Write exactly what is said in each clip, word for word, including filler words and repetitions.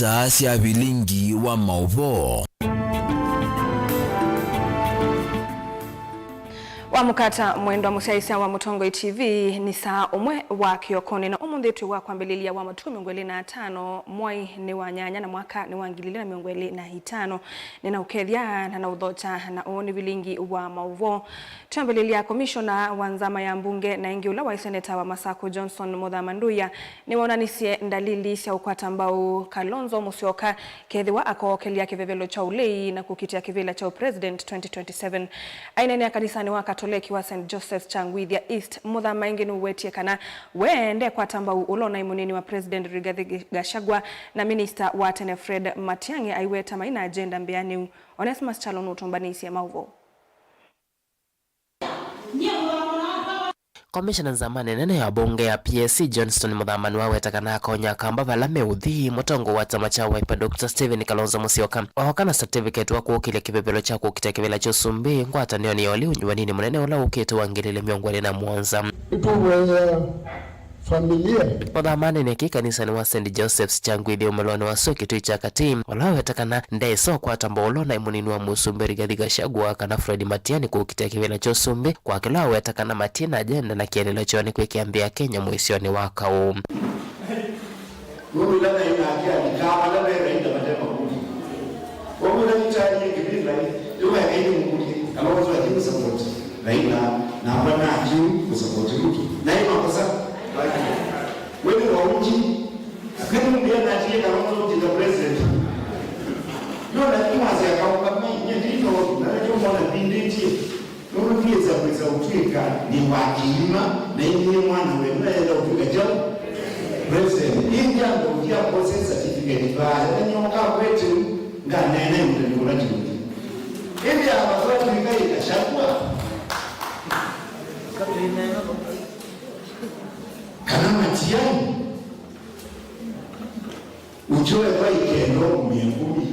Saa sya vilingi wa maũvoo. Wamũkata mwendwa mũsyaĩĩsya wa Mũtongoi T V, nĩ saa ũmwe wa kĩokonĩ, na ũmũnthĩ twĩ wa kwambĩlĩlya wa matukũ mĩongo ĩlĩ na atano, mwai nĩ wa nyanya na mwaka nĩ wa ngili ilĩ na mĩongo ĩlĩ na itano. Nĩnaũkethya na naũthokya na ũũ nĩ vilingi wa maũvoo. Twambĩlĩlya, komishona wa nzama ya mbunge na ĩngĩ ũla waĩ seneta wa Masakũ Johnson Mũthama Nduya nĩwonanisye ndalili sya ũkwata mbau Kalonzo Musyoka kethĩwa akookelya kĩvevelo kya ũlei na kũkitĩa kĩvĩla kya ũpresident twenty twenty-seven. Aineenea kanisanĩ wa Katoleki wa Saint Joseph's Kyangwithia East, Mũthama ĩngĩ nũwetie kana we ndekwata mbau ũla ũnaĩ mũnini wa President Rigathi Gachagua na minista wa tene Fred Matiang'i aiweta mai na agenda mbĩanĩu. Onesmus Kyalo nũtũmbanĩisye maũvoo. Komishona nzamanĩ nene ya mbunge ya P S C Johnston Mũthama nĩwaweta kana akonya Akamba vala meũthi. Mũtongoi wa kyama kya Wiper Doctor Stephen Kalonzo Musyoka ooka na certificate wa kũũkĩlya kĩvevelo kya kũkitĩa kĩvĩla kya ũsumbĩ ngwatanĩonĩ ya ũlei ũnyuvanĩnĩ mũnene ũla ũkĩte wa ngili ilĩ mĩongo ĩlĩ na mũonza. Nĩtũvoya familia. Mũthama aneenea kĩĩ kanisanĩ wa Saint Joseph's Kyangwithia ũmĩlonĩ wa Sua Kĩtui kya Katĩ, ũla waweta kana ndeĩsa ũkwata mbau ũla ũnaĩ mũnini wa mũsumbĩ Rigathi Gachagua kana Fred Matiang'i kũkitĩa kĩvĩla kya ũsumbĩ, kwa kĩla waweta kana matie na agenda na kĩeleelo kyoo nĩ kwĩkĩa nthĩ ya Kenya mũisyonĩ wa kaũ. Nũndũ ĩla naĩ nake alikaa vala ve Raila mate makundi. Kwoou ĩla nĩkyaie kĩvĩla, nĩwaekaine mũkundi, Kalonzo athi kũsapoti Raila, nakwa nakiu kũsapoti Ruto. Naĩ makosa? We nĩ waunji. Nĩmũmbĩa natie Kalonzo kĩta president. No, lakini wasya kaũka mai, nye ndito, na nĩkyo mwana vindĩtie. Nũndũ ndiĩsa kwĩsa ũtw'ĩka nĩ wa kĩima, na inyie mwana wenyu ayenda ũtw'ĩka kyaũ? President. Ĩndĩ andũ ndia kose certificate vaa, ethany'oka kwete u, nganeena ĩũndũ nĩ ũla kĩũthi. Ĩndĩ avatwa twĩka ĩkashakwa. Kana Matiang'i. Ũkyoe kwa ikendo umie kumi.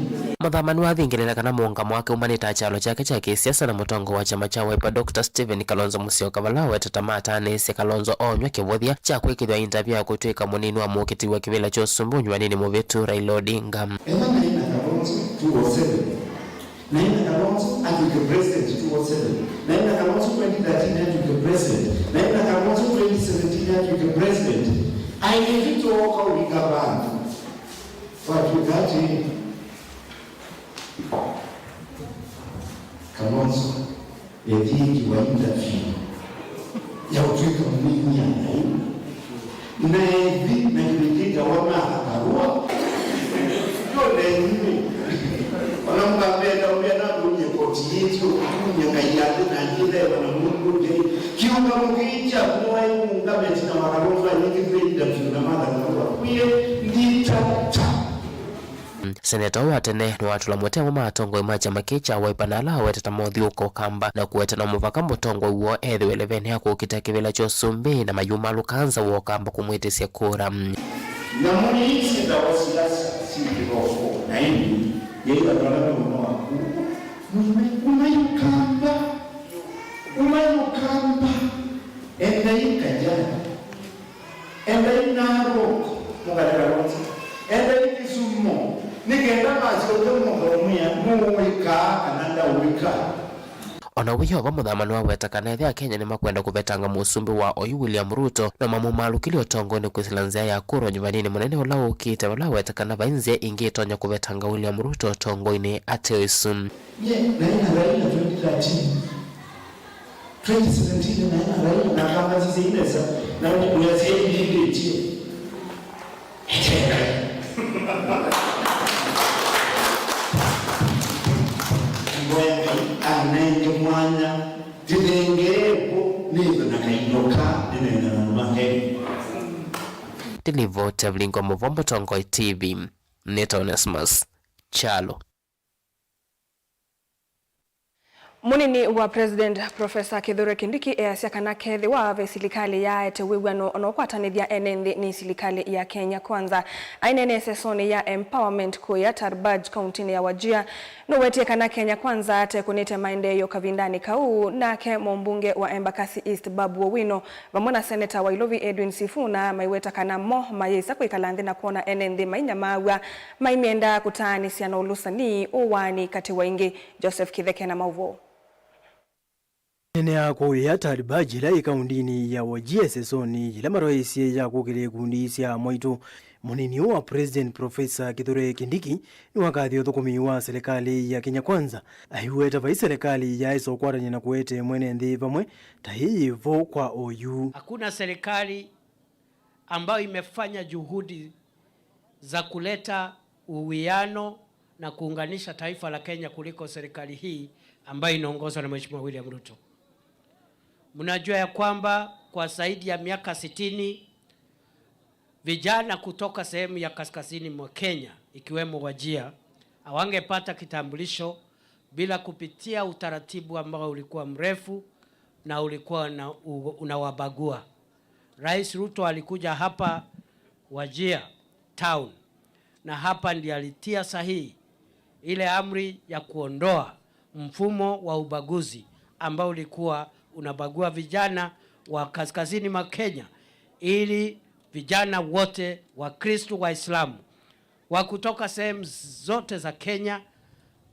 Mũthama nĩwathingĩlĩla kana mũũngamo wake umanĩte na kyalo kyake kya kĩsiasa na mũtongoi wa kyama kya Wiper Doctor Stephen Kalonzo Musyoka, vala awetete mataanĩisye Kalonzo oonywa kĩvũthya kya kwĩkĩthw'a interview ya kũtw'ĩka mũnini wa mũkitĩi wa kĩvĩla kya ũsumbĩ ũnyuanĩnĩ mũvĩtu Raila Odinga. Ethĩwa naĩ na Kalonzo two oh seven, naĩ na Kalonzo atw'ĩke president two oh seven. Naĩ na Kalonzo twenty thirteen atw'ĩke president. Naĩ na Kalonzo twenty seventeen atw'ĩke president. Aĩlĩtu twooka ũvika vandũ. Twatw'ĩka atĩĩ, Kalonzo ethĩĩkiwa interview ya ũtw'ĩka mũnini ya Ngai. Na ethi na kĩvĩndĩta wa Martha Karua. Yo nenyu. Ona mũkambenda ũmbĩa na kũnyie koti yĩtyo, kũnyie Ngai yake na njĩthĩwa na mũndũ ũngĩ. Kĩũngamo kĩĩ kya kũwaĩ mũũngame ĩtina wa Kalonzo anyie kĩvĩndĩta vyũ na Martha Karua. Kwie nditata. Seneta ũũ wa tene nĩwatũla mũtĩ amwe ma atongoi ma kyama kĩĩ kya Wiper na ala awetete mothiũũka Ũkamba na kũweta no mũvaka mũtongoi woo ethĩwe levenĩ ya kũkitĩa kĩvĩla kya ũsumbĩ na mayumalũka nza wa Ũkamba kũmwĩtĩsya kura. Nyamũ ii syĩtawa siasa syĩ kĩthoko, na ĩndĩ yai andũ ala me ũma waku. Mume, umai Ũkamba, umai Ũkamba, endai Kajiado. Endai Narok, mũkale Kalonzo. Endai Kisumu, nĩ kenda masyoke mũthomwĩa nũwĩkaa kana ndaũĩka. O na wĩ o va, Mũthama nĩwaweta kana ethĩwa Akenya nĩmakwenda kũvetanga mũsumbĩ wa oyu William Ruto, no mamũmalũkĩlye ũtongoinĩ kwĩsĩla nzĩa ya kura ũnyuvanĩnĩ mũnene ũla ũkĩte, vala aweta kana vai nzĩa ĩngĩ ĩtonya kũvetanga William Ruto ũtongoinĩ ate ũisu. Nye naĩ na Raila twenty thirteen. Twenty seventeen naĩ na Raila, na akangasisya inesa, na wĩasya ĩvindĩtye. Ete Ngai. Mboya Ngai anenge mwanya, ndĩnengee kũ nĩthwe na kaindo ka nĩnene na nũma Ngai. Ndilivoti ya vilingi wa mũvombo Tongoi T V, nĩta Onesmus Kyalo. Mũnini wa President, Professor Kithure Kindiki, easya kana kethĩwa ve silikalĩ yaaete wĩw'ano na ũkwatanĩthya ene nthĩ nĩ silikalĩ ya Kenya Kwanza. Aineena ĩsesonĩ ya Empowerment kũya Tarbaj, kauntinĩ ya Wajir, nũwetie kana Kenya Kwanza atekũnĩte maendeeo kavindanĩ kau, nake mũmbunge wa Embakasi East, Babu Owino, vamwe na Seneta wa Ilovi Edwin Sifuna maiweta kana mo mayĩsa kwĩkala nthĩ na kwona ene nthĩ mainyamaaw'a maimyenda kũtaanĩsya na ũlũsani ũwaani katĩ wa ingĩ. Joseph Kitheke na maũvoo. Nene ya kũya Tarbaj ĩla ĩ kaundinĩ ya Wajir ĩsesonĩ yĩla maroĩsye ya kũkĩlĩa ikundi sya mwaitũ, mũnini ũũ wa President Professor Kithure Kindiki nĩwakathie ũthũkũmi wa serikali ya Kenya Kwanza, aiweta vai serikali yaĩsa ũkwatany'a na kũete mwene nthĩ vamwe ta ĩyĩ vo kwa oyu. Hakuna serikali ambayo imefanya juhudi za kuleta uwiano na kuunganisha taifa la Kenya kuliko serikali hii ambayo inaongozwa na Mheshimiwa William Ruto. Mnajua ya kwamba kwa zaidi ya miaka sitini, vijana kutoka sehemu ya kaskazini mwa Kenya, ikiwemo Wajir, hawangepata kitambulisho bila kupitia utaratibu ambao ulikuwa mrefu na ulikuwa na, u-, unawabagua. Rais Ruto alikuja hapa Wajir town, na hapa ndiye alitia sahihi ile amri ya kuondoa mfumo wa ubaguzi ambao ulikuwa unabagua vijana wa kaskazini mwa Kenya, ili vijana wote, Wakristo, Waislamu, wa kutoka sehemu zote za Kenya,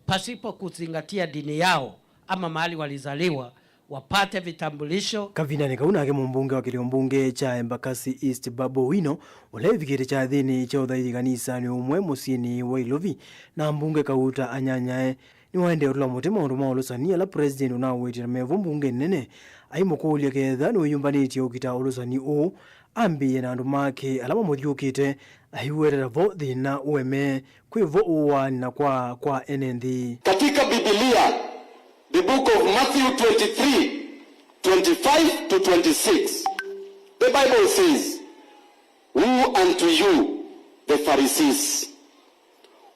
pasipo kuzingatia dini yao ama mahali walizaliwa, wapate vitambulisho. Kavindanĩ kau nake mũmbunge wa kĩlĩo mbunge kya Embakasi East, Babu Owino, ũla ĩvikĩte kyathĩnĩ kya ũthaithi kanisanĩ ũmwe mũsyĩnĩ wa Ilovi, na mbunge Kauta Anyanyae, nĩwaendee ũtũla mũtĩ maũndũ ma ũlũsani ala President ũnawĩtye na mevo mbungenĩ nene, aimũkũlya ketha nĩwĩyũmbanĩtye ũkita ũlũsani ũũ, ambĩĩe na andũ make ala mamũthyũkĩte, aiweta vo thĩna ũeme kwĩ vo ũwaani na kwa kwa ene nthĩ. Katika Biblia, the book of Matthew twenty-three, twenty-five to twenty-six, the Bible says, "Woe unto you, the Pharisees!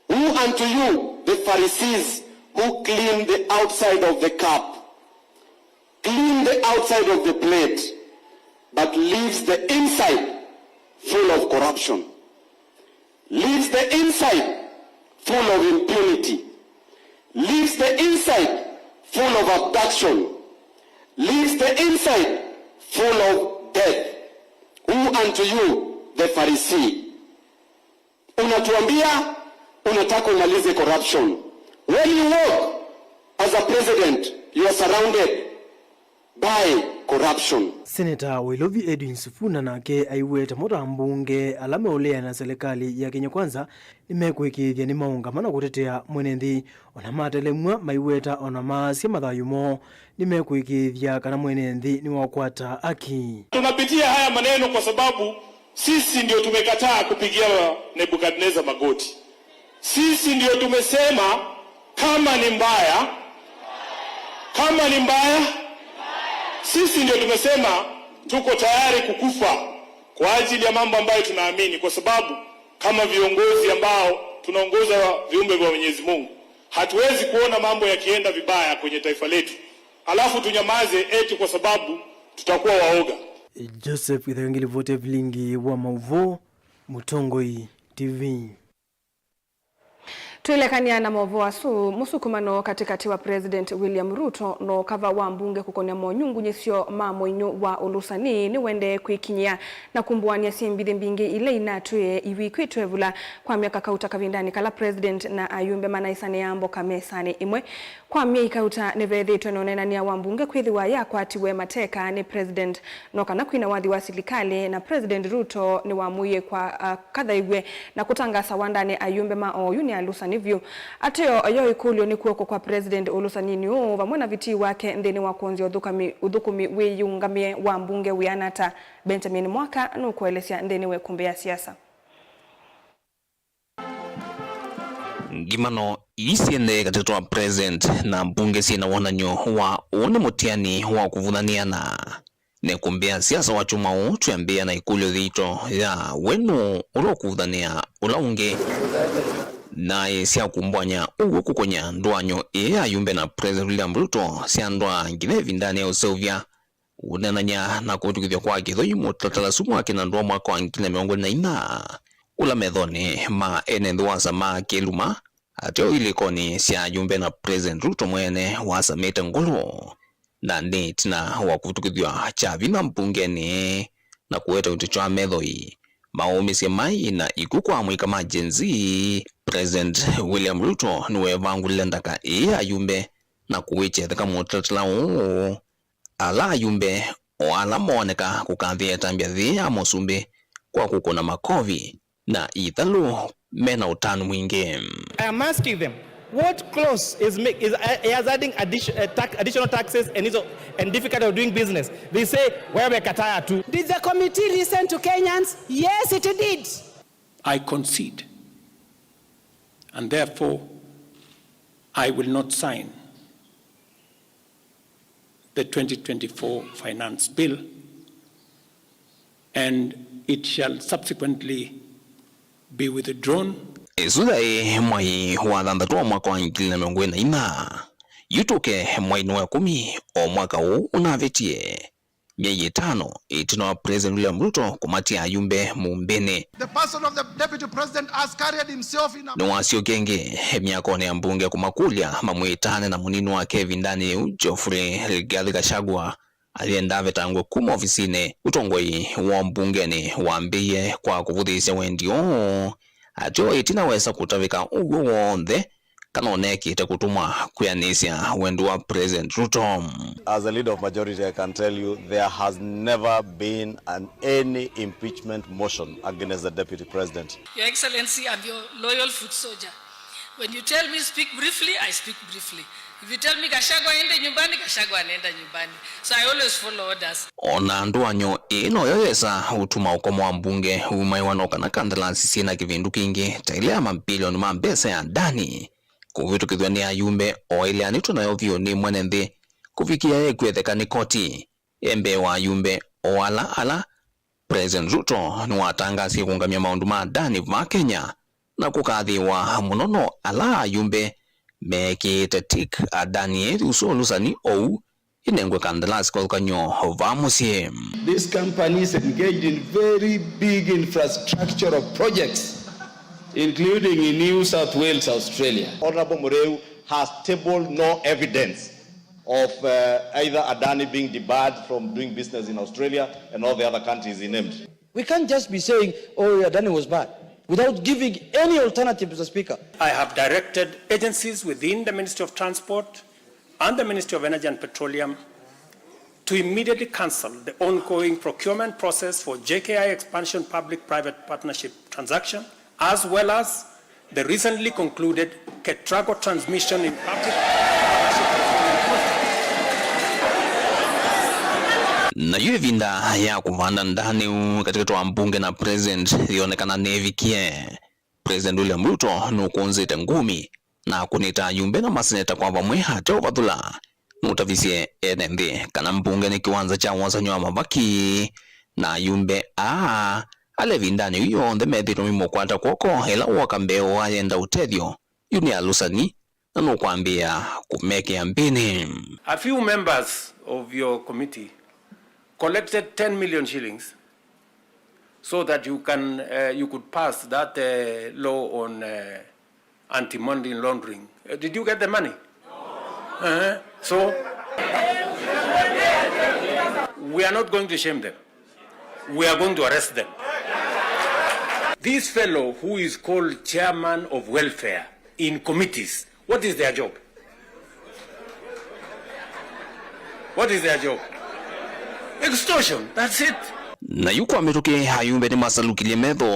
Woe unto you, the Pharisees, who clean the outside of the cup, clean the outside of the plate, but leaves the inside full of corruption. Leaves the inside full of impunity. Leaves the inside full of abduction. Leaves the inside full of death. Woe unto you, the Pharisee." Unatuambia unataka umalize corruption. When you walk as a president, you are surrounded by corruption. Seneta wa Ilovi Edwin Sifuna nake aiweta mo ta mbunge ala meũleana na serikali ya Kenya Kwanza nĩmekwĩkĩĩthya nĩmaũngama na kũtetea mwene nthĩ, ona matelemw'a maiweta ona maasya mathayũ moo nĩmekwĩkĩĩthya kana mwene nthĩ nĩwakwata aki. Tunapitia haya maneno kwa sababu sisi ndio tumekataa kupigia Nebukadneza magoti. Sisi ndio tumesema kama ni mbaya, kama ni mbaya, sisi ndio tumesema tuko tayari kukufa kwa ajili ya mambo ambayo tunaamini, kwa sababu kama viongozi ambao tunaongoza viumbe vya Mwenyezi Mungu, hatuwezi kuona mambo yakienda vibaya kwenye taifa letu, alafu tunyamaze eti kwa sababu tutakuwa waoga. Joseph Ithengili, Vote Vilingi wa Maũvoo, Mũtongoi T V. Twĩlekany'a na maũvoo asu, mũsukumano katĩkatĩ wa President William Ruto na ũkava wa mbunge kũkonĩa monyungunyĩsyo ma mũinyũ wa ũlũsani nĩwendee kwĩkinyĩa na kumbũanĩa syĩ mbithi mbingĩ ila inatwĩe ivikwĩtwe vula kwa myaka kauta kavindanĩ kala President na ayumbe manaĩsanĩa mboka mesanĩ ĩmwe. Kwa myei kauta nĩvethĩĩtwe na ũneenany'a wa mbunge kwĩthĩwa yakwatiwe mateka nĩ President, no kana kwina wathi wa silikalĩ, na President Ruto nĩwamũie kwa, a, kathaĩw'e na kũtangasa wandanĩ ayumbe ma oyu nĩ alũsani vyũ. Ateo, yo ĩkũlyo nĩ kw'oko kwa President ũlũsaninĩ ũũ, vamwe na vitii wake nthĩnĩ wa kwonzya ũthũkami-, ũthũkũmi wĩyĩũngamĩe wa mbunge wĩana ata? Benjamin Mwaka nũkũelesya nthĩnĩ wa ĩkũmbĩ ya siasa. Ngimano ii syendee katĩ wa President na mbunge syĩ na wonany'o wa ũũ nĩ mũtiani wa kũvuthanĩana. Na ĩkũmbĩ ya siasa wa kyumwa ũũ twĩambĩĩa na ĩkũlyo yitũ ya, we nũũ ũla ũkũvuthanĩa ũla ũngĩ? naĩ sya kumbwanya ũw'o kũkũnya ndũanyo ĩĩ ya ayumbe na President William Ruto syandwaa nginya ĩvindanĩ ya ũseũvya. Ũneenany'a na kũvĩtũkĩthw'a kwa kĩthũi mũtalatala ũsu mwa kĩnandũa mwaka wa ngili na mĩongo ĩlĩ na inya, ũla methonĩ ma ene nthĩ wasamaa kĩluma, ateo ilĩkonĩ sya ayumbe na President Ruto mwene wasamĩte ngũlũ. Na nĩ ĩtina wa kũvĩtũkĩthw'a kya vinya mbungenĩ na kũweta ũtĩ kya methoi, maũmĩsye mai na ikw'ũ kwa amũika ma Gen Z, President William Ruto nĩweevangũlile ndaka ĩĩ ya ayumbe na kũwĩkya ĩtheka mũtalatala ũũ. Ala ayumbe o ala mooneka kũkathĩa ĩtambya yĩĩ ya mũsumbĩ kwa kũkũna makovi na ithalũ mena ũtanu mwingĩ. I am asking them, what clause is, ma- is, uh, is adding addition, uh, tax, additional taxes and, is, and difficulty of doing business? They say, wewe kataa tu. Did the committee listen to Kenyans? Yes, it did. I concede, and therefore I will not sign the twenty twenty-four Finance Bill, and it shall subsequently be withdrawn. Ĩsu yaĩ mwai wa thanthatũ wa mwaka wa ngili na mĩongo ĩlĩ na inya. Yu tũke mwainĩ wa ĩkũmi o mwaka ũũ ũnavĩtie, myei ĩtano ĩtina wa President William Ruto kũmatia ayumbe mũmbĩnĩ. The person of the deputy president has carried himself in a Nĩwasyokie ĩngĩ myakonĩ ya mbunge kũmakũlya mamwĩtane na mũnini wake ĩvindanĩ yĩu, Geoffrey Rigathi Gachagua, ayenda avetangwe kuma ovisinĩ. Ũtongoi wa mbungenĩ wambĩĩe kwa kũvũthĩĩsya wendi ũũ, ateo ĩtina wesa kũtavĩka ũw'o w'onthe kana ũnekĩte kũtũmwa kwĩanĩsya wendi wa President Ruto. As a leader of majority, I can tell you there has never been an, any impeachment motion against the deputy president. Your Excellency, I'm your loyal foot soldier. When you tell me speak briefly, I speak briefly. If you tell me Gachagua aende nyumbani, Gachagua anaenda nyumbani. So I always follow orders. O na ndũanyo ĩĩ noyo yesa ũtuma ũkomo wa mbunge umaĩwa no kana kandalasi syĩ na kĩvindu kĩingĩ ta ĩla ya mambilioni ma mbesa ya Adani kũvĩtũkĩthw'a nĩ ayumbe o ĩleanĩtwe nayo vyũ nĩ mwene nthĩ kũvikĩa ĩkw'etheka nĩ koti. E mbee wa ayumbe o ala ala, President Ruto nĩwatangasie kũngamya maũndũ ma Adani vaa Kenya, na kũkathĩĩwa mũno no ala ayumbe meekĩĩte tik Adani ĩthi ũsu ũlũsani ou ĩnengwe kandalasi kĩvathũkany'o vaa mũsyĩ. This company is engaged in very big infrastructural projects, including in New South Wales, Australia. Honorable Mureu has tabled no evidence of, uh, either Adani being debarred from doing business in Australia and all the other countries he named. We can't just be saying, "Oh, Adani was bad," without giving any alternative, Mister Speaker. I have directed agencies within the Ministry of Transport and the Ministry of Energy and Petroleum to immediately cancel the ongoing procurement process for J K I expansion public-private partnership transaction, as well as the recently concluded Ketraco transmission in public. Nayo ĩvinda ya kũvanda ndanĩu katĩkatĩ wa mbunge na president yonekana nĩvikie. President William Ruto nũkũnzĩte ngumi na kũnĩta ayumbe na maseneta kwa vamwe ate ũvathũla. Nũtavisye ene nthĩ kana mbunge nĩ kĩwanza kya wosany'o wa mavaki, na ayumbe aa ala ĩvindanĩ yĩu yonthe methĩtwe mimũkwata kw'oko ĩla wooka mbee wa yenda ũtethyo, yu nĩ alũsani na nũkwambĩĩa kũmekĩa mbĩnĩ. A few members of your committee collected ten million shillings so that you can, uh, you could pass that, uh, law on, uh, anti-money laundering. Uh, did you get the money? Uh-huh. So, we are not going to shame them. We are going to arrest them. This fellow who is called chairman of welfare in committees, what is their job? What is their job? Extortion, that's it. Na yu kwa mĩtũkĩ, ayumbe nĩmasalukilye metho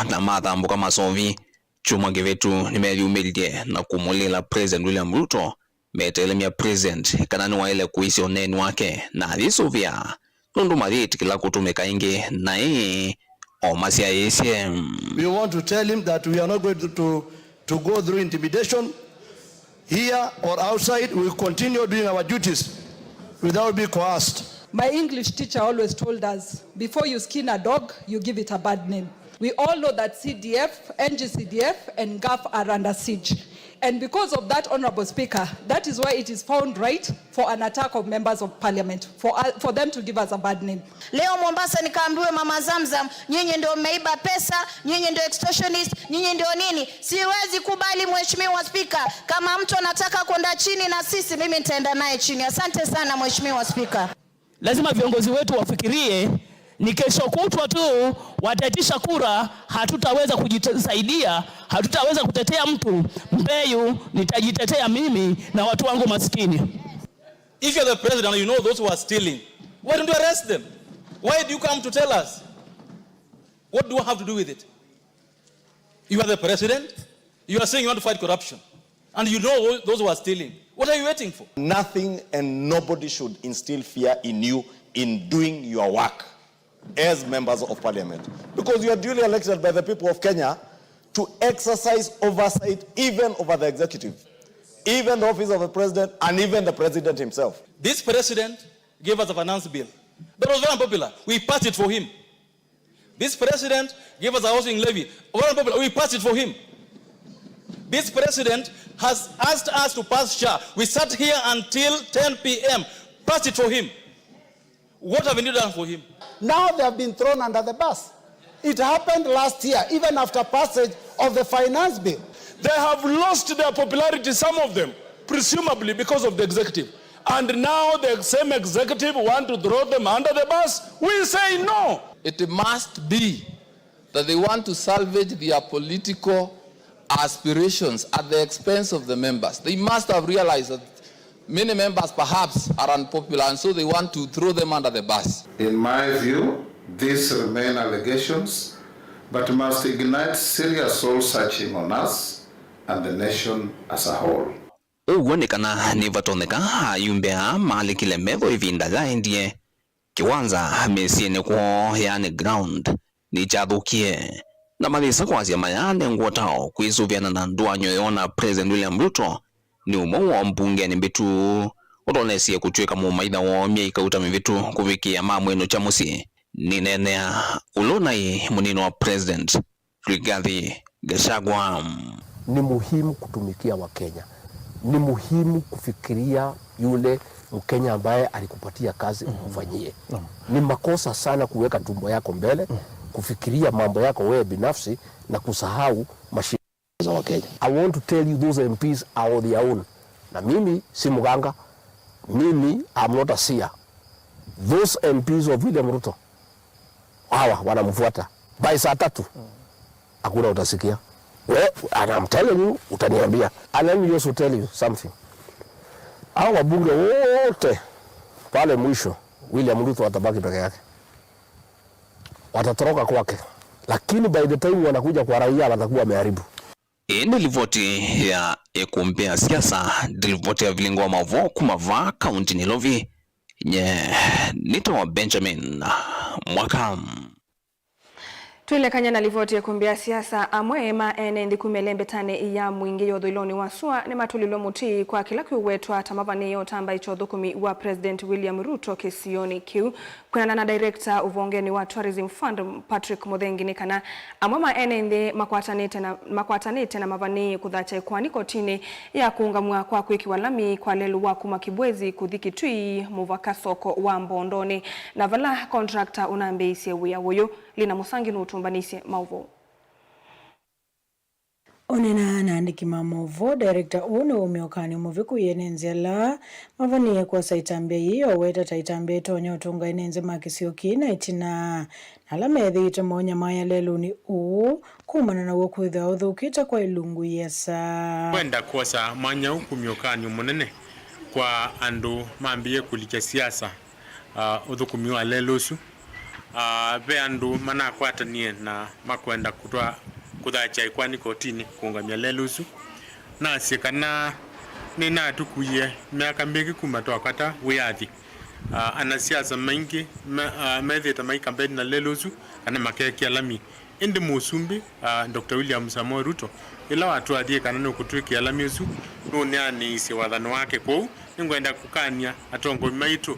na mathambũka masovi. Kyumwa kĩvĩtu nĩmeyumĩlye na kũmũlĩla President William Ruto metelemya President kana nĩwaĩle kũisya ũneeni wake na ayĩsũvĩa, nũndũ mayĩtĩkĩla kũtũmĩka ĩngĩ naĩ o masyaĩĩsye. We want to tell him that we are not going to, to, to go through intimidation here or outside. We continue doing our duties without being coerced. My English teacher always told us, "Before you skin a dog, you give it a bad name." We all know that C D F, N G C D F, and gov are under siege. And because of that, Honorable Speaker, that is why it is found right for an attack of members of parliament, for, uh, for them to give us a bad name. Leo Mombasa nikaambiwe Mama Zamzam, nyinyi ndio mmeiba pesa, nyinyi ndio extortionist, nyinyi ndio nini. Siwezi kubali, Mheshimiwa Spika, kama mtu anataka kwenda chini na sisi, mimi nitaenda naye chini. Asante sana, Mheshimiwa Spika. Lazima viongozi wetu wafikirie, ni kesho kutwa tu wataitisha kura, hatutaweza kujisaidia, hatutaweza kutetea mtu. Mbeyu, nitajitetea mimi na watu wangu maskini. If you're the president and you know those who are stealing, why don't you arrest them? Why do you come to tell us? What do I have to do with it? You are the president. You are saying you want to fight corruption. And you know those who are stealing. What are you waiting for? Nothing and nobody should instill fear in you in doing your work as members of parliament. Because you are duly elected by the people of Kenya to exercise oversight even over the executive, even the office of the president, and even the president himself. This president gave us a finance bill that was very unpopular. We passed it for him. This president gave us a housing levy. Very unpopular. We passed it for him. This president has asked us to pass SHA. We sat here until ten p.m., passed it for him. What have you done for him? Now they have been thrown under the bus. It happened last year, even after passage of the finance bill. They have lost their popularity, some of them, presumably because of the executive. And now the same executive want to throw them under the bus. We say no. It must be that they want to salvage their political aspirations at the expense of the members. They must have realized that many members perhaps are unpopular, and so they want to throw them under the bus. In my view, these remain allegations, but must ignite serious soul searching on us and the nation as a whole. Ũw'o nĩ kana nĩvatonyeka ayumbe aa malikile metho ĩvinda yaendie. Kĩwanza mĩsyĩnĩ kwoo, yaani ground, nĩkyathũkie, na mayĩsa kwasya mayaanengwa ũtao kwĩsũvĩana na ndũany'o yoo na President William Ruto nĩ ũmwe woo mbungenĩ mbĩtu ũtonesie kũtw'ĩka mũmaitha woo myei kauta mĩvĩtu kũvikĩĩa mamwĩnũkya mũsyĩ. Nĩneenea ũla ũnaĩ mũnini wa President, Rigathi Gachagua. Ni muhimu kutumikia Wakenya. Ni muhimu kufikiria yule Mkenya ambaye alikupatia kazi umfanyie. Ni makosa sana kuweka tumbo yako mbele, kufikiria mambo yako wewe binafsi na kusahau mashida za Wakenya. I want to tell you, those M Ps are on their own. Na mimi si mganga, mimi, I'm not a seer. Those M Ps of William Ruto, hawa wanamfuata. By saa tatu, hakuna utasikia. We, and I'm telling you, utaniambia. And let me also tell you something. Hao wabunge wote pale mwisho, William Ruto atabaki peke yake. Watatoroka kwake. Lakini by the time wanakuja kwa raia, watakuwa wameharibu. Ĩndĩ livoti ya ĩkũmbĩ ya siasa, livoti ya vilingo wa maũvoo kuma vaa kaunti Nairobi, nye nĩtawa Benjamin Mwaka. Twĩlekany'a na livoti ya ĩkũmbĩ ya siasa, amwe ma ene nthĩ kuma ĩlembetanĩ ya Mwingĩ ya ũthũĩlonĩ wa sua nĩmatũlilwe mũtĩ kwa kĩla kĩũwetwa ta mavanĩĩe ũtambaĩkya ũthũkũmi wa President William Ruto kĩsionĩ kĩu. Kwĩanana na director ũvongenĩ wa Tourism Fund, Patrick Mũthengi, nĩ kana amwe ma ene nthĩ makwatanĩte na, makwatanĩte na mavanĩĩe kũthatya ĩkoani kotinĩ ya kũũngamw'a kwa kwĩkĩwa lami kwa lelũ wa kuma Kibwezi kũthi Kitui mũvaka soko wa Mbondonĩ, na vala contractor ũnambĩĩisye wĩa ũyũ. Lina Mũsangi nũtũmbanĩsye maũvoo. Ũneenaa na andĩki ma maũvoo, director ũũ nĩwaumya ũkany'o mũvĩku ene nzĩ ala mavanĩĩe kwosa ĩtambya yĩĩ, oweta ta ĩtambya ĩtonya ũtũnga ene nzĩ ma kĩsio kĩĩ na ĩtina, na ala methĩĩtwe maũnyamaĩa lelũnĩ ũũ kumana naw'o kwĩthĩwa ũthũkĩte kwa ilungu iasa. Kwenda kwosa mwanya ũũ kumya ũkany'o mũnene kwa andũ mambĩĩe kũlikya siasa. Ah, ũthũkũmi wa lelũ ũsu. Ah, ve andũ manakwatanie na makwenda kũtwa-, kũthakya ĩkoani kotinĩ kũũngamya lelũ ũsu. Nasye kana nĩnatũkuie myaka mingĩ kuma twakwata wĩathi. Ah, anasiasa maingĩ me-, ah, methĩĩte maikambeni na lelũ ũsu kana makekĩa lami. Ĩndĩ Mũsumbĩ, ah, Doctor William Samoei Ruto, ĩla watwathie kana nũkũtwĩkĩa lami ũsu, nũneanĩisye wathani wake. Kwoou, nĩngwenda kũkany'a atongoi maitũ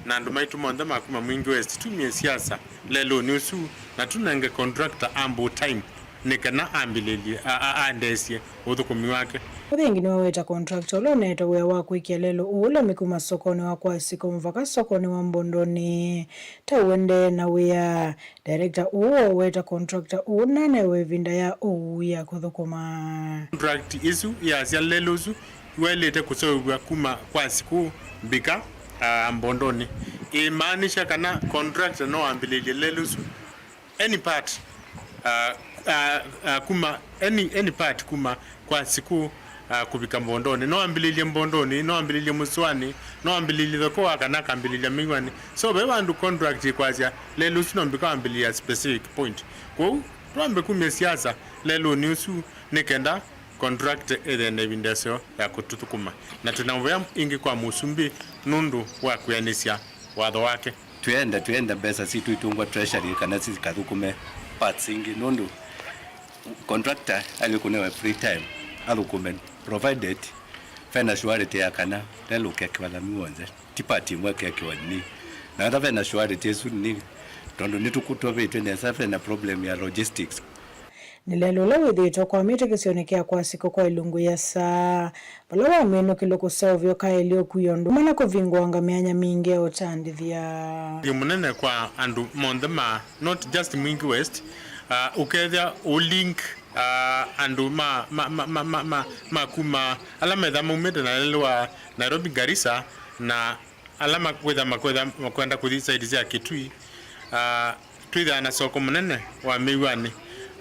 Na andũ maitũ monthe ma kuma Mwingi West, tumie siasa lelũnĩ ũsu, na tũnenge contractor ample time nĩ kana ambĩlĩlye, a- a- aendeesye ũthũkũmi wake. Ũthingi nĩwaweta contractor ũla ũneete wĩa wa kwĩkĩa lelũ ũũlũmi kuma sokonĩ wa Kwasiko mũvaka sokonĩ wa Mbondonĩ ta ũendee na wĩa. Director ũũ waweta contractor ũũ nanewe ĩvinda ya ũu ya kũthũkũma. Contract ĩsu yasya lelũ ũsu waĩlĩte kũseũvw'a kuma Kwasiko mbika, ah, Mbondonĩ. Ĩmaanisha kana contractor no ambĩlĩlye lelũ ũsu any part, ah, ah, ah, kuma any, any part kuma Kwasiko, ah, kũvika Mbondonĩ. No ambĩlĩlye Mbondonĩ, no ambĩlĩlye Mũsũanĩ, no ambĩlĩlye Thokoa, kana akambĩlĩlya Mĩw'anĩ. So ve vandũ contract ĩkwasya lelũ ũsu no mbika wambĩlĩlya specific point. Kwoou twambe kumya siasa lelũnĩ ũsu nĩ kenda contract ĩthĩe na ĩvinda ĩseo ya kũtũthũkũma, na twĩna mũvea ĩngĩ kwa mũsumbĩ nũndũ wa kwĩanĩsya watho wake. Twĩenda, twĩenda mbesa sitũ itũngwa treasury kana sikathũkũme parts ingĩ, nũndũ contractor aĩle kũnewe free time athũkũme, provided vena surety ya kana lelũ ũkekiwa lami w'onthe, ti part ĩmwe ĩkekiwa nini. Na ethĩwa vena surety ĩsu nini, tondũ nĩtũkũtũvĩtw'e nesa, vena problem ya logistics. Nĩ lelũ ũla wĩthĩĩtwe ũkwamĩte kĩsionĩ kya Kwasiko kwa ilungu iasa, vala wamĩnũkĩlwe kũseũvya ũkaelya ũkui o ũndũ ũmwe na kũvingũanga myanya mingĩ ya ũtandĩthya. Nĩ mũnene kwa andũ monthe ma, not just Mwingi West, uh, ũkethĩa ũlink, uh, andũ ma, ma, ma, ma, ma, ma, ma kuma ala metha maumĩte na lelũ wa Nairobi, Garissa, na ala makwĩtha makwenda kũthi side sya Kitui, ah, twĩthaa na soko mũnene wa Mĩw'anĩ.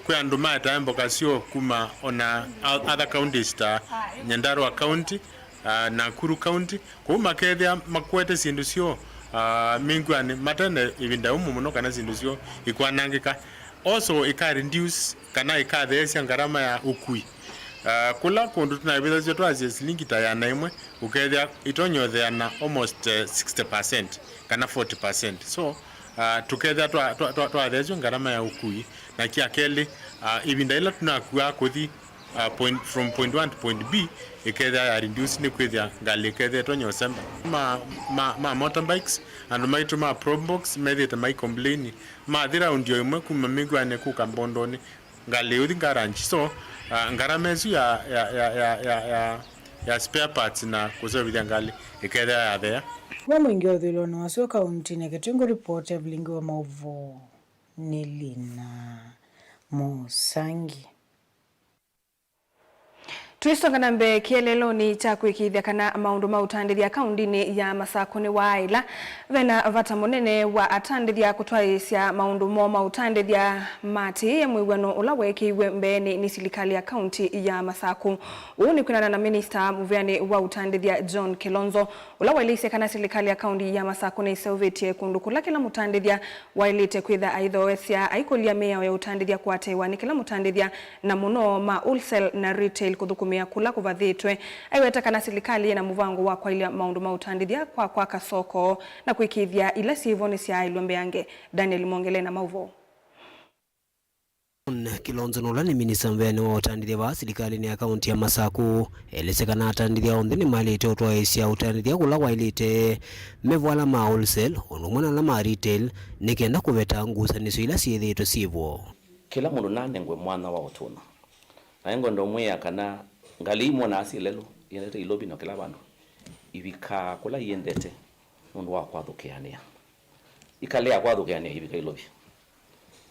Kwĩ andũ maetae mboka syoo kuma ona o- other counties ta Nyandarua County, ah, Nakuru County. Kwoou makethĩa makwete syĩndũ syoo, ah, Mĩw'anĩ mate na ĩvinda ũmũ mũno kana syĩndũ syoo ikwanangĩka. Also, ika reduce kana ikatheesya ngarama ya ũkui. Ah, kũla kũndũ tũnavĩthasya twasya silingi ta ĩana ĩmwe, ũkethĩa itonya ũtheana almost, eh, sixty percent kana forty percent. So, ah, tũkethĩa twa- twa- twa- twatheesya ngarama ya ũkui, na kya kelĩ, ah, ĩvinda ĩla tũnakuaa kũthi, ah, point, from point one to point B, ĩkethĩa ya reduce, nĩ kwĩthĩa ngalĩ ĩkethĩa ĩtonya ũsemba. Ma, ma, ma motorbikes, andũ maitũ ma Probox methĩĩte mai complain, mathi raundi o ĩmwe kuma Mĩw'anĩ kũka Mbondonĩ, ngalĩ ũthi garage. So, ah, ngarama ĩsu ya, ya, ya, ya, ya, ya, ya spare parts na kũseũvĩthya ngalĩ ĩkethĩa yathea. Kuma mũingĩ wa ũthũĩlonĩ wa sua kauntinĩ ya Kitui, ngũripoti Evelyn Ngiwa, maũvoo nĩ Lina Mũsangi. Twĩsonga na mbee kĩeleelonĩ kya kũĩkĩĩthya kana maũndũ ma ũtandĩthya kaũndĩnĩ ya Masakũ nĩwaaĩla, vena vata mũnene wa atandĩthya kũtwaĩĩsya maũndũ moo ma ũtandĩthya maatĩĩe mwĩw'ano ũla weekĩiw'e mbeenĩ nĩ silikalĩ ya kaũntĩ ya Masakũ. Ũu nĩ kwĩanana na minista mũvĩanĩ wa ũtandĩthya John Kilonzo, ũla waĩlĩisye kana silikalĩ ya kaũntĩ ya Masakũ nĩseũvĩtye kũndũ kũla kĩla mũtandĩthya waĩlĩte kwĩtha aithoesya, aikũlya mĩao ya ũtandĩthya kũatĩĩwa nĩ kĩla mũtandĩthya, na mũno ma wholesale na retail kũthũkũmĩa kũla kũvathĩtwe. Aiweta kana silikalĩ yĩna mũvango wa kwaĩlya maũndũ ma ũtandĩthya kwa kwaka soko na kũĩkĩĩthya ila syĩvo nĩsyaaĩlw'a mbeange. Daniel Mwongele na maũvoo. John Kilonzo, ũla nĩ minista mũvĩanĩ wa ũtandĩthya vaa silikalĩnĩ ya kaũntĩ ya Masakũ, elesya kana atandĩthya onthe nĩmaĩlĩte ũtwaĩĩsya ũtandĩthya kũla waĩlĩte, me vo ala ma wholesale ũndũ ũmwe na ala ma retail, nĩ kenda kũveta ngusanĩsyo ila syĩthĩĩtwe syĩvo. Kĩla mũndũ nanengwe mwanya wa ũtũna, na ngwenda ũmwĩa kana ngalĩ imwonaa syĩ lelũ iendete Ilovi na kĩla vandũ, ivikaa kũla iendete nũndũ wa kwathũkĩanĩa. Ikalea kwathũkĩanĩa ivika Ilovi.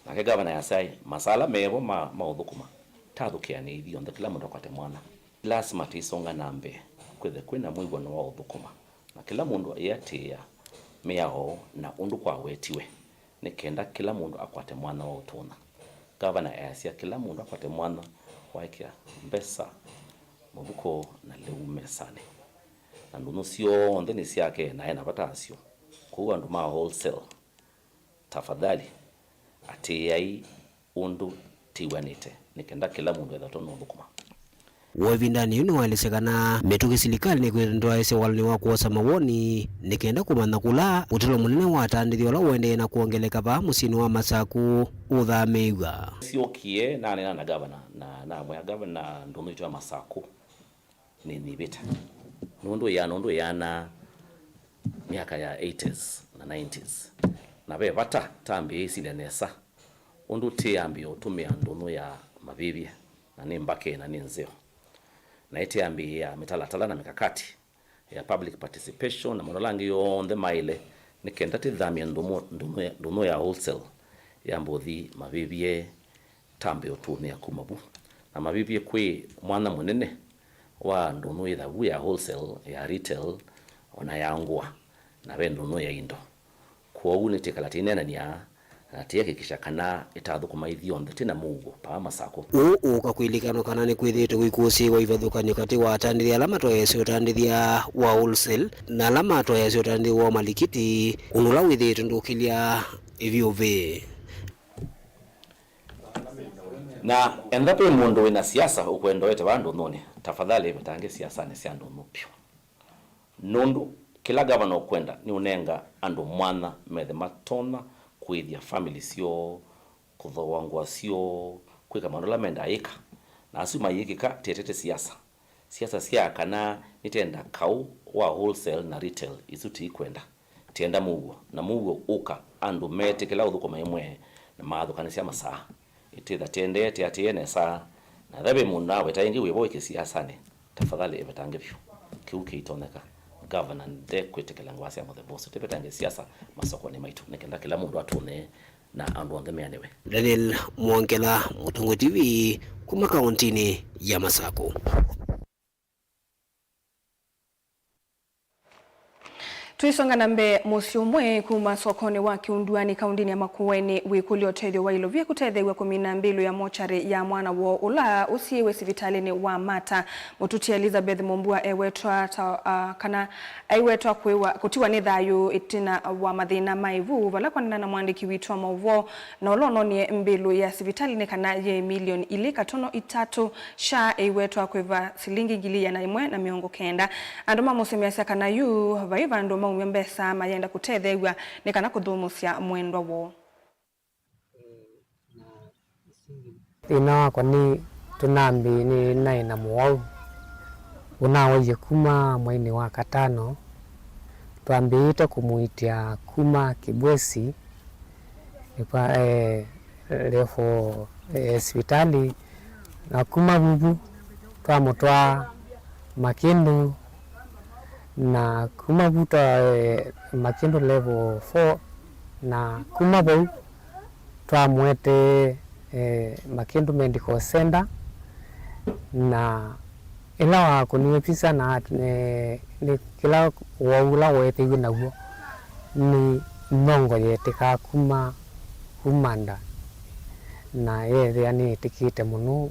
Nake ngavana asya, masaa ala mevo ma, ma ũthũkũma, tathũkĩanĩe ithyonthe, kĩla mũndũ akwate mwanya. Lasima tĩsonga na mbee kwĩthe kwĩna mwĩw'ano wa ũthũkũma, na kĩla mũndũ ĩatĩĩa mĩao na ũndũ kwawetiwe, nĩ kenda kĩla mũndũ akwate mwanya wa ũtũna. Ngavana easya kĩla mũndũ akwate mwanya wa ĩkĩa mbesa mũvuko na lĩu mesanĩ, na ndũnyũ syonthe nĩ syake na ena vata asyo. Kwoou andũ ma wholesale, tafadhali, atĩĩai ũndũ tĩw'anĩte, nĩ kenda kĩla mũndũ ethĩwa tũnũthũkũma. Woo ĩvindanĩ yĩu nĩwaelesya kana mĩtũkĩ silikalĩ nĩkwĩtwa ndwaĩsya walonĩ wa kwosa mawoni nĩ kenda kũmanya kũla ũtalo mũnene wa atandĩthya ũla ũendee na kwongeleka vaa mũsyĩnĩ wa Masakũ ũthamĩĩw'a. Syokie naneena na gavana na namwĩa, "Gavana, ndũnyũ itũ ya Masakũ nĩnyivĩte." Nũndũ ĩana, nũndũ ĩana myaka ya eighties na nineties, na ve vata twambĩĩe ĩsilya nesa ũndũ tũyambĩĩa ũtũmĩa ndũnyũ ya mavĩvye, na nĩ mbake na nĩ nzeo, na ĩtambĩĩa mĩtalatala na mikakati ya public participation na maũndũ ala angĩ onthe maĩle, nĩ kenda tũthamye ndũmũ-, ndũnyũ ya, ndũnyũ ya wholesale yambe ũthi mavĩvye, twambe ũtũmĩa kuma vu. Na mavĩvye kwĩ mwanya mũnene wa ndũnyũ yĩtha vu ya wholesale, ya retail, ona ya ngũa, na ve ndũnyũ ya indo. Kwoou nĩtwĩkala tũineenany'a na tũiakikisha kana ĩtathũkũma ithyonthe twĩ na mũuo paa Masakũ. Ũũ ũũka kwĩlĩkanwa kana nĩkwĩthĩĩtwe kwĩkũsĩĩwa ivathũkany'o katĩ wa atandĩthya ala matwaĩĩsye ũtandĩthya wa wholesale na ala matwaĩĩsye ũtandĩthya wa malikiti, ũndũ ũla wĩthĩĩtwe ndũkĩlya ĩvyũvĩ. Na enda kwĩ mũndũ wĩ na siasa ũkwenda ũete vaa ndũnyũnĩ, tafadhali ĩvetange siasanĩ sya ndũnyũ vyũ. Nũndũ kĩla ngavana ũkwenda nĩ ũnenga andũ mwanya methe matonya kũĩthya family syoo, kũthooa ngũa syoo, kwĩka maũndũ ala mendaa ĩka. Na asu mayĩkĩka, tĩetete siasa. Siasa sya kana nĩtenda kaũ wa wholesale na retail, isu tũikwenda. Tĩenda mũuo, na mũuo ũka andũ metĩkĩla ũthũkũma ĩmwe na maathũkanĩsya masaa. Ĩtĩtha tĩendee tĩatĩĩe nesa, na ethĩwa ve mũndũ naweta ĩngĩ wĩvo wĩ kĩsiasanĩ, tafadhali ĩvetange vyũ. Kĩu kĩitonyeka. Ngavana ndekwĩtĩkĩla ngũa sya mũthemba ũsu. Tĩvetange siasa masokonĩ maitũ, nĩ kenda kĩla mũndũ atũnĩe na andũ onthe meanĩwe. Daniel Mwongela, Mũtongoi T V, kuma kaũntĩnĩ ya Masakũ. Tũisonga na mbee, mũsyĩ ũmwe kuma sokonĩ wa Kĩunduani kaũntĩnĩ ya Makueni wĩkũlya ũtethyo wa ilovia kũtetheew'a kũmina mbĩlũ ya mochari ya mwana woo ũla ũsiĩĩwe sivitalĩnĩ wa Mata. Mũtuti Elizabeth Mumbua ewetwa ta, ah, kana aiwetwa kũĩwa, kũtiwa nĩ thayũ ĩtina wa mathĩna ma ĩvu, vala kwanana na mwandĩki witũ wa maũvoo, na ũla ũnonie mbĩlũ ya sivitalĩ nĩ kana yĩ milioni ilĩ katono itatũ, sha ĩiwetwa kwĩva silingi ngili ĩana yĩmwe na mĩongo kenda. Andũ ma mũsyĩ measya kana yu vai vandũ maumya mbesa mayenda kũtetheew'a nĩ kana kũthũmũsya mwendwa woo. Thĩna wakwa nĩ tũnambĩĩe nĩ naĩ na mũwau ũnawaie kuma mweinĩ wa katano. Twambĩĩte kũmũitya kuma Kĩbwesi, eh, level, eh, sivitalĩ, na kuma vuvu twamũtwaa Makĩndũ, na kuma vu twa, eh, Makĩndũ level four, na kuma vau twamũetee, eh, Makĩndũ Medical Center, na ĩla wakũniwe visa na, eh, nĩ kĩla ũwau ũla weethĩiwe naw'o nĩ nyongo yetĩkaa kuma, kuma nda, na yeethĩa nĩĩtĩkĩte mũno,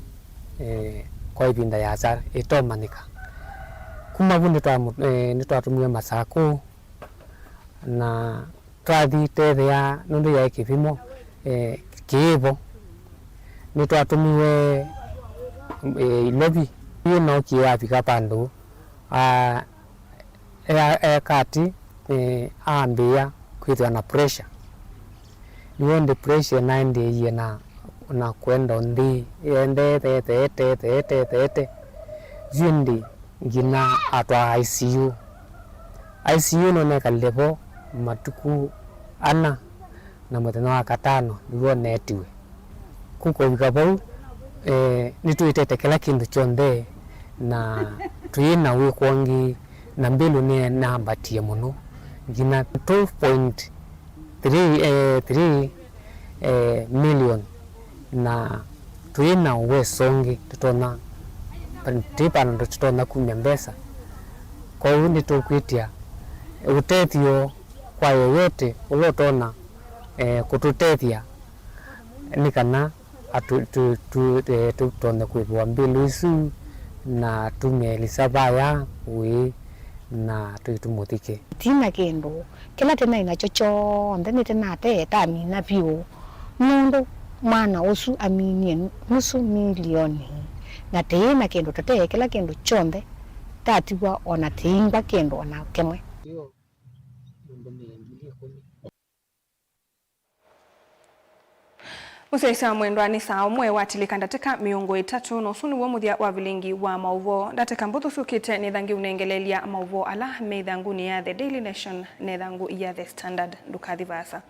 eh, kwa ĩvinda yasa ĩtomanyĩka. Kuma vu nĩtwamũ-, eh, nĩtwatũmiwe Masakũ, na twathi tethĩa nũndũ yaĩ kĩvimo, eh, kĩĩvo. Nĩtwatũmiwe, eh, Ilovi. Yu nookie avika vandũ, ah, ea-, eka atĩ, eh, ambĩĩa kwĩthĩwa na pressure. Nĩw'o ĩndĩ pressure naendĩie na, na kwenda nthĩ, ĩendee theeteete, theeteete, theete. Yu ĩndĩ nginya atwaa I C U. I C U nũnekalile vo matukũ ana, na mũthenya wa katano nĩw'o neetiwe. Kũkũvika vau, eh, nĩtwĩtete kĩla kĩndũ kyonthe, na twĩ na wĩkwongĩ, na mbĩlũ nĩnambatie mũno, nginya two point three, eh, three, eh, million, na twĩ na ũweso ũngĩ tũtonya, twĩ vandũ tũtonya kumya mbesa. Kwoou nĩtũkwĩtya ũtethyo kwa yeyote ũla ũtonya, eh, kũtũtethya nĩ kana atũ-, tũ-, tũ-, eh, tũtonye kwĩvĩwa mbĩlũ isu, na tumye Elisa vaya ũĩ, na tũitũmũthike. Tũtina kĩndũ, kĩla tũnaĩ nakyo kyonthe nĩtũnate tamina vyũ, nũndũ mwana ũsu aminie nusu milioni, na tũyĩ na kĩndũ tũte, kĩla kĩndũ kyonthe tatiwa, o na tũingwa kĩndũ o na kĩmwe. Mũsyaĩĩsya mwendwa, nĩ saa ũmwe watilĩka ndatĩka mĩongo ĩtatũ, na ũsu nĩw'o mũthya wa vilingi wa maũvoo. Ndatĩka mbũthũ syũkĩte nĩtha ngĩũnengeleelya maũvoo ala me ĩthangunĩ ya The Daily Nation na ĩthangu ya The Standard. Ndũkathi vaasa.